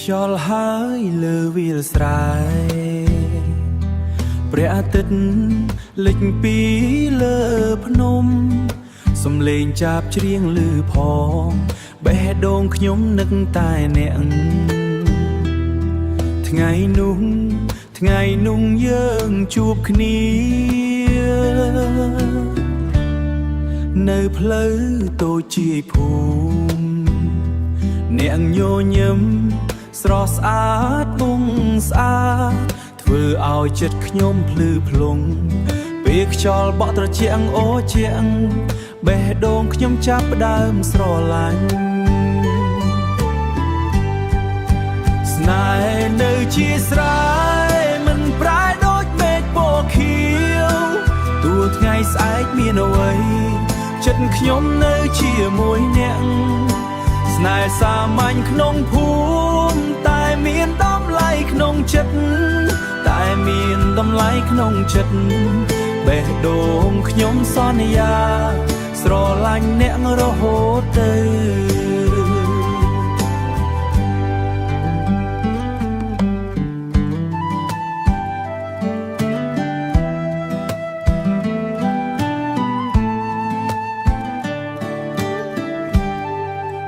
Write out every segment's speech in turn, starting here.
ខ្យល់ហើយលើវាលស្រែព្រះអាទិត្យលិចពីលើភ្នំ សំលេងចាបច្រៀងលឺផងបេះដូងខ្ញុំនឹកតែអ្នកថ្ងៃនោះថ្ងៃនោះយើងជួបគ្នា នៅផ្លូវតូចជាយភូមិអ្នកញញឹមស្រស់ស្អាតបងស្អាតធ្វើឲ្យចិត្តខ្ញុំភ្លឺភ្លុងពេលខ្យល់បក់ត្រជាក់អូជាងបេះដូងខ្ញុំចាប់ផ្ដើមស្រឡាញ់ស្នេហ៍នៅជាស្រែមិនប្រែដូចមេឃពណ៌ខៀវ តួថ្ងៃស្អែកមានអ្វីចិត្តខ្ញុំនៅជាមួយអ្នកស្នេហ៍សាមញ្ញក្នុងភូមិតែមានតម្លៃក្នុងចិត្តតែមានតម្លៃក្នុងចិត្តបេះដូងខ្ញុំសន្យា ស្រឡាញ់អ្នករហូតទៅ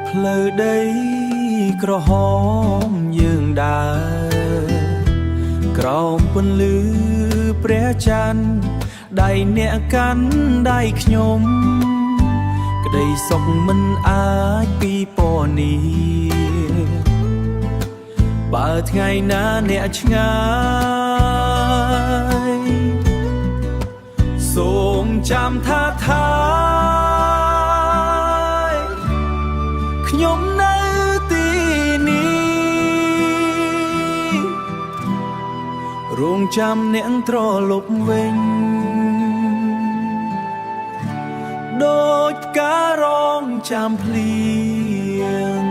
ផ្លូវដីក្រហមយើងដើរក្រោមពន្លឺព្រះច័ន្ទដៃអ្នកកាន់ដៃខ្ញុំ ក្តីសុខមិនអាចពីពណ៌នីបើថ្ងៃណាអ្នកឆ្ងាយសូមចាំថាថាខ្ញុំនៅទីនេះរងចាំអ្នកត្រឡប់វិញដូចផ្ការងចាំភ្លៀង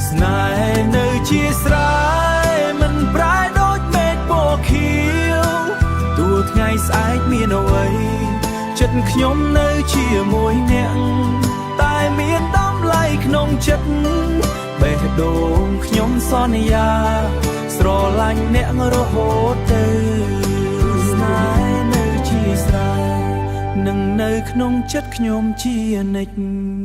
ស្នេហ៍នៅជាស្រែមិនប្រែដូចមេឃពណ៌ខៀវតួថ្ងៃស្អែកមានអ្វីចិត្តខ្ញុំនៅជាមួយអ្នកតែមានតម្លៃក្នុងចិត្តបេះដូងខ្ញុំសន្យា ស្រឡាញ់អ្នករហូតទៅស្នេហ៍នៅជាស្រែនឹងនៅក្នុងចិត្តខ្ញុំជានិច្ច។